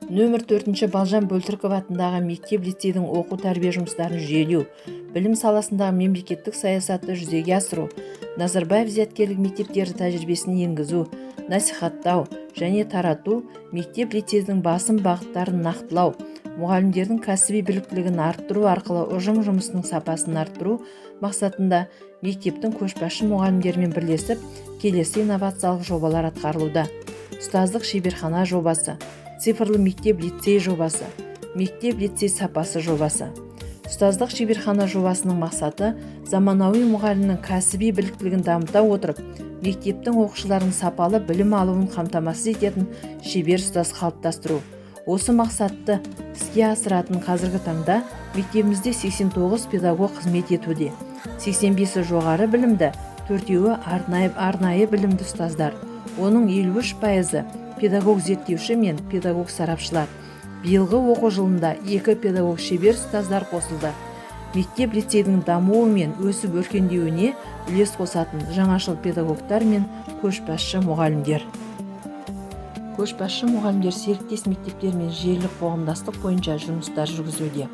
Нөмір 4-ші Балжан Бөлтіріков атындағы мектеп-лицейдің оқу-тәрбие жұмыстарын жүйелеу, білім саласындағы мемлекеттік саясатты жүзеге асыру, Назарбаев зияткерлік мектептері тәжірибесін енгізу, насихаттау және тарату, мектеп-лицейдің басым бағыттарын нақтылау, мұғалімдердің кәсіби біліктілігін арттыру арқылы ұжым жұмысының сапасын арттыру мақсатында мектептің көшбасшы мұғалімдерімен бірлесіп келесі инновациялық жобалар атқарылуда: ұстаздық шеберхана жобасы, цифрлы мектеп-лицей жобасы, мектеп-лицей сапасы жобасы. Ұстаздық шеберхана жобасының мақсаты – заманауи мұғалімнің кәсіби біліктілігін дамыта отырып, мектептің оқушыларының сапалы білім алуын қамтамасыз ететін шебер ұстаз қалыптастыру. Осы мақсатты іске асыратын қазіргі таңда мектебімізде 89 педагог қызмет етуде. 85-і жоғары білімді, 4-еуі арнайы білімді ұстаздар. Оның 53%-ы педагог зерттеуші мен педагог сарапшылар. Биылғы оқу жылында 2 педагог шебер ұстаздар қосылды. Мектеп лицейдің дамуы мен өсіп өркендеуіне үлес қосатын жаңашыл педагогтар мен көшбасшы мұғалімдер. Көшбасшы мұғалімдер серіктес мектептер мен желілік қоғамдастық бойынша жұмыстар жүргізуде.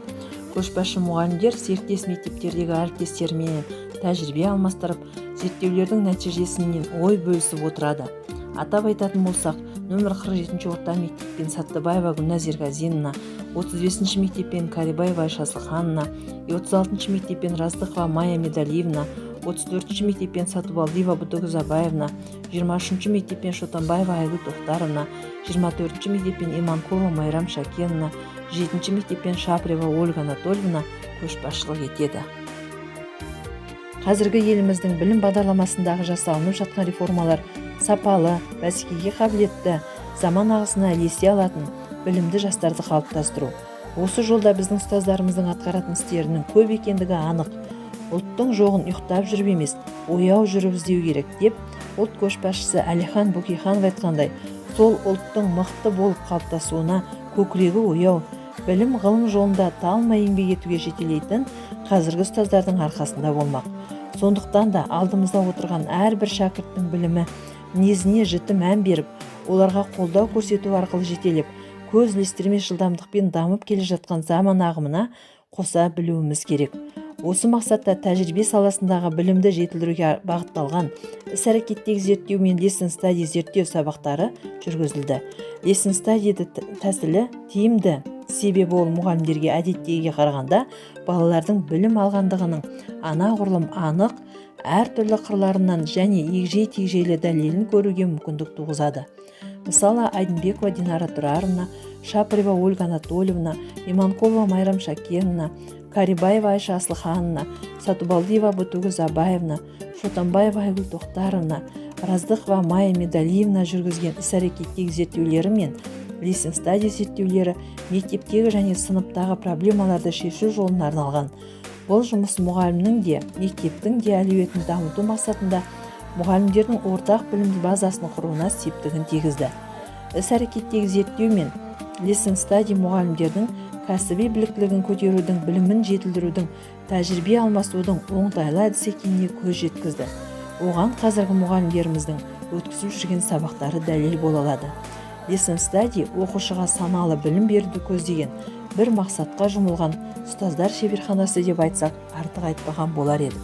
Көшбасшы мұғалімдер серіктес мектептердегі әріптестерімен тәжірибе алмастырып, зерттеулердің нәтижесінен ой бөлісіп отырады. Атап айтатын болсақ, нөмір 47 орта мектеппен Саттыбаева Гүлназ Ерғазиновна, 35 мектеппен Карибаева Айша Асылхановна, 36 мектеппен Раздықова Майя Медалиевна, 34 мектеппен Сатыбалдиева Ботагөз Абаевна, 23 мектеппен Шотанбаева Айгүл Тоқтаровна, 24 мектеппен Иманкулова Майрам Шакеновна, 7 мектеппен Шапрева Ольга Анатольевна көшбасшылық етеді. Қазіргі еліміздің білім бағдарламасындағы жасалынып жатқан реформалар сапалы, бәсекеге қабілетті, заман ағысына ілесе алатын білімді жастарды қалыптастыру. Осы жолда біздің ұстаздарымыздың атқаратын істерінің көп екендігі анық. Ұлттың жоғын ұйықтап жүріп емес, ояу жүріп іздеу керек деп ұлт көшбасшысы Әлихан Бөкейханов айтқандай, сол ұлттың мықты болып қалыптасуына көкірегі ояу, білім ғылым жолында талмай еңбек етуге жетелейтін қазіргі ұстаздардың арқасында болмақ. Сондықтан да алдымызда отырған әрбір шәкірттің білімі, мінезіне жіті мән беріп, оларға қолдау көрсету арқылы жетелеп, көз ілестірмес жылдамдықпен дамып келе жатқан заман ағымына қоса білуіміз керек. Осы мақсатта тәжірибе саласындағы білімді жетілдіруге бағытталған іс-әрекеттегі зерттеу мен lesson study зерттеу сабақтары жүргізілді. Lesson study тәсілі тиімді, себебі ол мұғалімдерге әдеттегіге қарағанда балалардың білім алғандығының анағұрлым анық, әртүрлі қырларынан және егжей-тегжейлі дәлелін көруге мүмкіндік туғызады. Мысалы, Айдынбекова Динара Тұрарова, Шапырева Ольга Анатольевна, Иманкулова Майрам Шакеновна, Карибаева Айша Асылхановна, Сатубалдиева Ботагөз Абаевна, Шотанбаева Айгүл Тоқтаровна, Раздықова Майя Медалиевна жүргізген іс-әрекеттегі зерттеулері мен lesson study зерттеулері мектептегі және сыныптағы проблемаларды шешу жолына арналған. Бұл жұмыс мұғалімнің де, мектептің де әлеуетін дамыту мақсатында мұғалімдердің ортақ білім базасын құруына септігін тигізді. Іс-әрекеттегі зерттеу мен lesson study мұғалімдердің кәсіби біліктілігін көтерудің, білімін жетілдірудің, тәжірибе алмасудың оңтайлы әдісі екеніне көз жеткізді. Оған қазіргі мұғалімдеріміздің өткізіп жүрген сабақтары дәлел бола алады. Lesson study оқушыға саналы білім беруді көздеген, бір мақсатқа жұмылған ұстаздар шеберханасы деп айтсақ, артық айтпаған болар едік.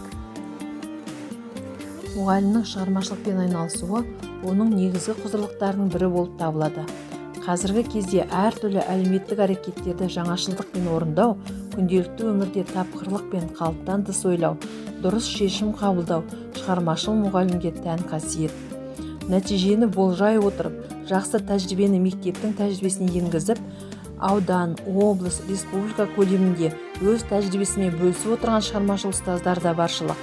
Мұғалімнің шығармашылықпен айналысуы оның негізгі құзырлықтарының бірі болып табылады. Қазіргі кезде әртүрлі әлеуметтік әрекеттерді жаңашылдықпен орындау, күнделікті өмірде тапқырлық пен қалыптан тыс ойлау, дұрыс шешім қабылдау шығармашыл мұғалімге тән қасиет. Нәтижені болжай отырып, жақсы тәжірибені мектептің тәжірибесіне енгізіп, аудан, облыс, республика көлемінде өз тәжірибесімен бөлісіп отырған шығармашыл ұстаздар да баршылық.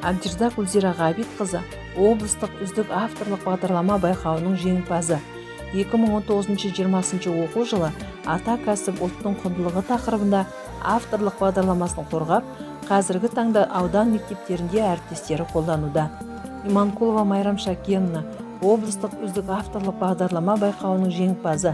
Әбдірзақ Гүлзира Ғабитқызы – облыстық үздік авторлық бағдарлама байқауының жеңімпазы. 2019-20 оқу жылы «Ата кәсіп – ұлттың құндылығы» тақырыбында авторлық бағдарламасын қорғап, қазіргі таңда аудан мектептерінде әріптестері қолдануда. Иманкулова Майрам Шакеновна – облыстық үздік авторлық бағдарлама байқауының жеңімпазы,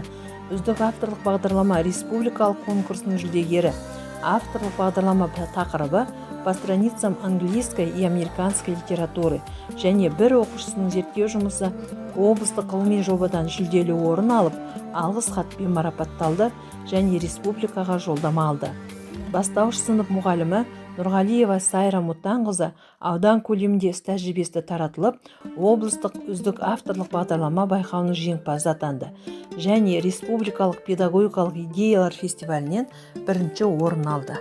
үздік авторлық бағдарлама республикалық конкурсының жүлдегері. Авторлық бағдарлама тақырыбы: По страницам английской и американской литературы» және бір оқушысының зерттеу жұмысы облыстық ғылыми жобадан жүлделі орын алып, алғыс хатпен марапатталды және республикаға жолдама алды. Бастауыш сынып мұғалімі Нұрғалиева Сайра Мұтанқызы аудан көлемінде іс тәжірибесі таратылып, облыстық үздік авторлық бағдарлама байқауының жеңімпазы атанды және республикалық педагогикалық идеялар фестивалінен бірінші орын алды.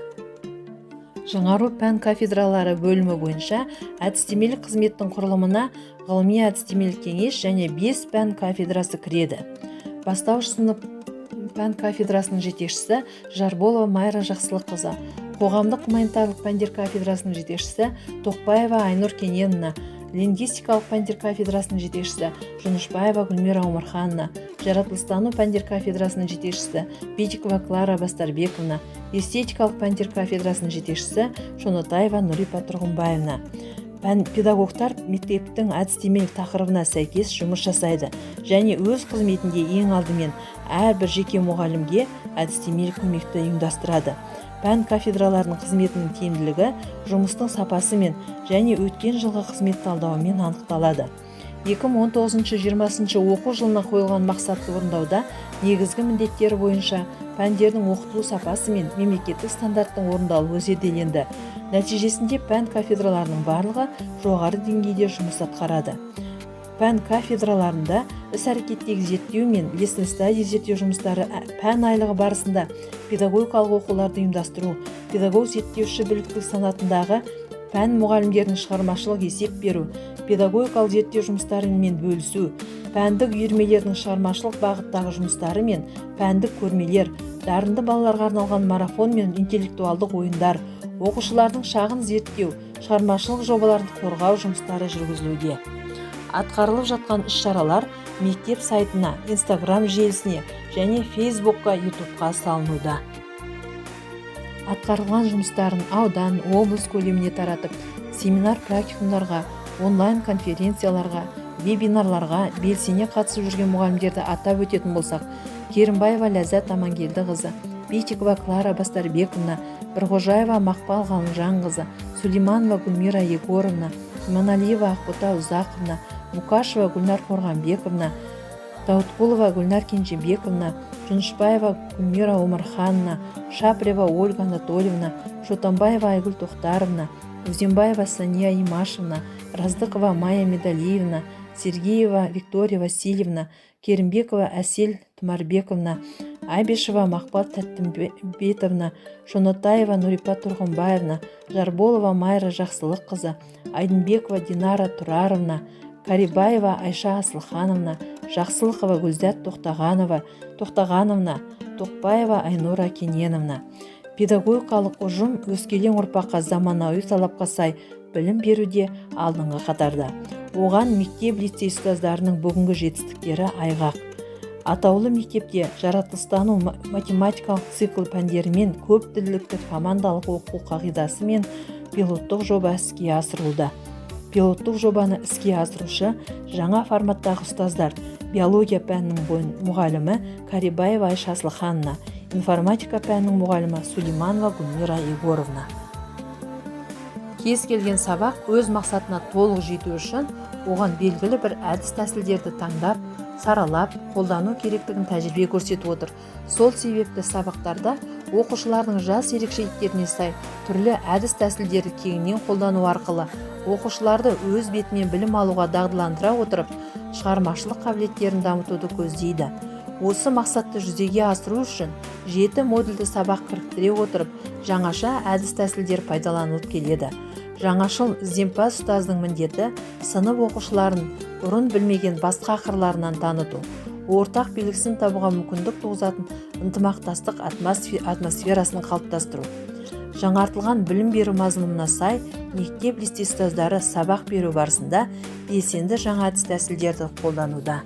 Жаңару пән кафедралары бөлімі бойынша әдістемелік қызметтің құрылымына ғылыми әдістемелік кеңес және бес пән кафедрасы кіреді. Бастауыш сынып пән кафедрасының жетекшісі Жарболова Майра Жақсылыққызы, қоғамдық гуманитарлық пәндер кафедрасының жетекшісі Тоқбаева Айнұр Кененовна, лингвистикалық пәндер кафедрасының жетекшісі Жұнышбаева Гүлмира Омархановна, жаратылыстану пәндер кафедрасының жетекшісі Битикова Клара Бастарбековна, эстетикалық пәндер кафедрасының жетекшісі Шонотаева Нұрипа Тұрғынбаевна. Пән педагогтар мектептің әдістемелік тақырыбына сәйкес жұмыс жасайды және өз қызметінде ең алдымен әрбір жеке мұғалімге әдістемелік көмекті ұйымдастырады. Пән кафедраларының қызметінің тиімділігі жұмыстың сапасымен және өткен жылғы қызмет талдауымен анықталады. 2019-20 оқу жылына қойылған мақсатты орындауда негізгі міндеттері бойынша пәндердің оқытылу сапасы мен мемлекеттік стандарттың орындалуы зерделенді. Нәтижесінде пән кафедраларының барлығы жоғары деңгейде жұмыс атқарады. Пән кафедраларында іс-әрекеттегі зерттеу мен lesson study зерттеу жұмыстары, пән айлығы барысында педагогикалық оқуларды ұйымдастыру, педагог зерттеуші біліктілік санатындағы пән мұғалімдерінің шығармашылық есеп беру, педагогикалық зерттеу жұмыстарымен бөлісу, пәндік үйірмелердің шығармашылық бағыттағы жұмыстары мен пәндік көрмелер, дарынды балаларға арналған марафон мен интеллектуалдық ойындар, оқушылардың шағын зерттеу, шығармашылық жобаларын қорғау жұмыстары жүргізілуде. Атқарылып жатқан іс-шаралар мектеп сайтына, Инстаграм желісіне және Фейсбукқа, Ютубқа салынуда. Атқарылған жұмыстарын аудан, облыс көлеміне таратып, семинар практикумдарға, онлайн конференцияларға, вебинарларға белсене қатысып жүрген мұғалімдерді атап өтетін болсақ, Керімбаева Ләззат Амангелдіқызы, Битикова Клара Бастарбековна, Бірғожаева Мақпал Ғалымжанқызы, Сулейманова Гүлмира Егоровна, Иманалиева Ақбота Ұзақовна, Мукашева Гүлнар Қорғанбековна, Даутқұлова Гүлнар Кенжебековна, Жұнышбаева Гүлмира Омархановна, Шапрева Ольга Анатольевна, Шотамбаева Айгүл Тоқтаровна, Өзенбаева Сания Имашевна, Раздықова Майя Медалиевна, Сергеева Виктория Васильевна, Керімбекова Әсел Тұмарбековна, Абишева Мақпал Тәттімбетовна, Шонатаева Нұрипа Тұрғынбаевна, Жарболова Майра Жақсылыққызы, Айдынбекова Динара Тұраровна, Карибаева Айша Асылхановна, Жақсылықова Гүлзат Тоқтағановна, Тоқбаева Айнура Кененовна. Педагогикалық ұжым өскелең ұрпаққа заманауи талапқа сай білім беруде алдыңғы қатарда. Оған мектеп лицей ұстаздарының бүгінгі жетістіктері айғақ. Атаулы мектепте жаратылыстану, математикалық цикл пәндерімен көп тілділікті командалық оқу қағидасы мен пилоттық жоба іске асырылуда. Пилоттық жобаны іске асырушы жаңа форматтағы ұстаздар: биология пәнінің мұғалімі Карибаева Айша Асылхановна, информатика пәнінің мұғалімі Сулейманова Гүлмира Егоровна. Кез келген сабақ өз мақсатына толық жету үшін оған белгілі бір әдіс тәсілдерді таңдап, саралап қолдану керектігін тәжірибе көрсетіп отыр. Сол себепті сабақтарда оқушылардың жас ерекшеліктеріне сай түрлі әдіс тәсілдерді кеңінен қолдану арқылы оқушыларды өз бетімен білім алуға дағдыландыра отырып, шығармашылық қабілеттерін дамытуды көздейді. Осы мақсатты жүзеге асыру үшін жеті модульді сабақ кіріктіре отырып, жаңаша әдіс тәсілдер пайдаланылып келеді. Жаңашыл ізденімпаз ұстаздың міндеті сынып оқушыларын бұрын білмеген басқа қырларынан таныту, ортақ белгісін табуға мүмкіндік туғызатын ынтымақтастық атмосферасын қалыптастыру. Жаңартылған білім беру мазмұнына сай мектеп лицей ұстаздары сабақ беру барысында белсенді жаңа әдіс тәсілдерді қолдануда.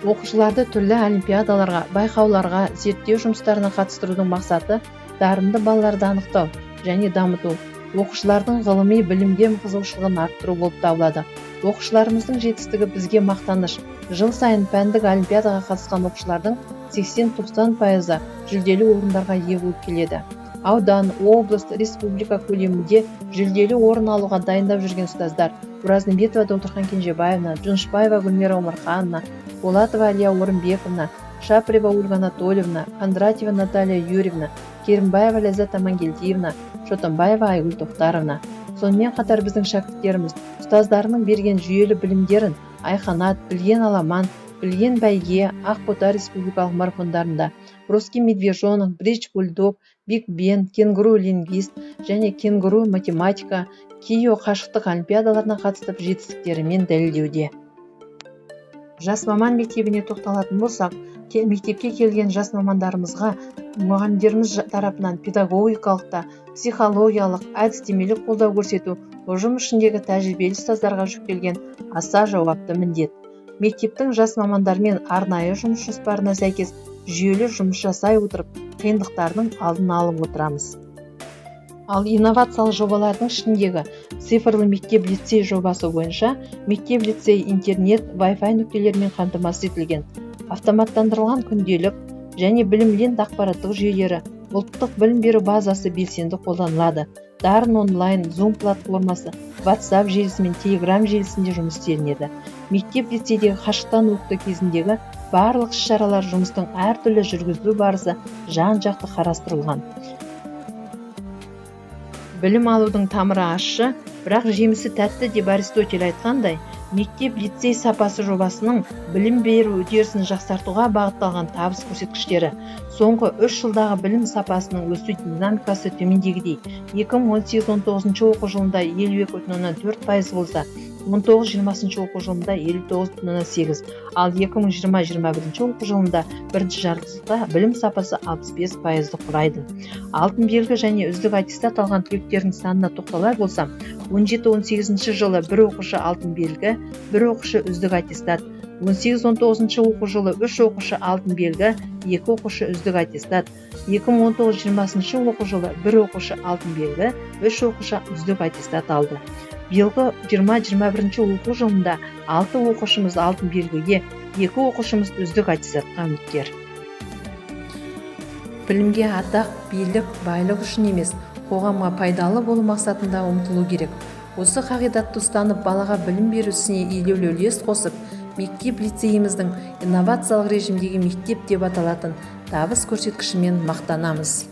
Оқушыларды түрлі олимпиадаларға, байқауларға, зерттеу жұмыстарына қатыстырудың мақсаты дарынды балаларды анықтау және дамыту, оқушылардың ғылыми білімге қызығушылығын арттыру болып табылады. Оқушыларымыздың жетістігі бізге мақтаныш. Жыл сайын пәндік олимпиадаға қатысқан оқушылардың 80-90% жүлделі орындарға ие болып келеді. Аудан, облыс, республика көлемінде жүлделі орын алуға дайындап жүрген ұстаздар Уразымбетова Докторхан Кенжебаевна, Джуншбаева Гүлмира Омархановна, Болатова Алия Орынбековна, Шапрева Ольга Анатольевна, Кондратьева Наталья Юрьевна, Керімбаева Ләззат Амангелдиевна, Шотанбаева Айгүл Тоқтаровна. Сонымен қатар біздің шәкірттеріміз ұстаздарының берген жүйелі білімдерін Айқанат, Білген аламан, Білген бәйге, Ақбота республикалық марафондарында, Русский медвежонок, Бридж бульдог, Биг Бен, Кенгуру лингвист және Кенгуру математика, Кио қашықтық олимпиадаларына қатысып, жетістіктерімен дәлелдеуде. Жас маман мектебіне тоқталатын болсақ, мектепке келген жас мамандарымызға мұғалімдеріміз тарапынан педагогикалық та, психологиялық, әдістемелік қолдау көрсету ұжым ішіндегі тәжірибелі ұстаздарға жүктелген аса жауапты міндет. Мектептің жас мамандармен арнайы жұмыс жоспарына сәйкес жүйелі жұмыс жасай отырып, қиындықтардың алдын алып отырамыз. Ал инновациялық жобалардың ішіндегі цифрлы мектеп лицей жобасы бойынша мектеп лицей интернет, Wi-Fi нүктелерімен қамтамасыз етілген. Автоматтандырылған күнделік және Білім Лента ақпараттық жүйелері, ұлттық білім беру базасы белсенді қолданылады. Дарын онлайн, Zoom платформасы, WhatsApp желісі мен Telegram желісінде жұмыс істелінеді. Мектеп лицейдегі қашықтан оқыту кезіндегі барлық іс-шаралар, жұмыстың әртүрлі жүргізілу барысы жан-жақты қарастырылған. Білім алудың тамыры ащы, бірақ жемісі тәтті деп Аристотель айтқандай, мектеп лицей сапасы жобасының білім беру үдерісін жақсартуға бағытталған табыс көрсеткіштері, соңғы 3 жылдағы білім сапасының өсу динамикасы төмендегідей: 2018-19 оқу жылында 52,4% болса, 19-20 оқу жылында 59,8, ал 2020-21 оқу жылында бірінші жартыжылдықта білім сапасы 65%-ды құрайды. Алтын белгі және үздік аттестат алған түлектердің санына тоқталар болсам, 17-18 жылы бір оқушы алтын белгі, бір оқушы үздік аттестат, 18-19 оқу жылы үш оқушы алтын белгі, екі оқушы үздік аттестат, 2019-20 оқу жылы бір оқушы алтын белгі, үш оқушы үздік аттестат алды. Биылғы 20-21 оқу жылында алты оқушымыз алтын белгіге, екі оқушымыз үздік аттестатқа үміткер. Білімге атақ, билік, байлық үшін емес, қоғамға пайдалы болу мақсатында ұмтылу керек. Осы қағидатты ұстанып, балаға білім беру ісіне елеулі үлес қосып, мектеп лицейіміздің инновациялық режимдегі мектеп деп аталатын табыс көрсеткішімен мақтанамыз.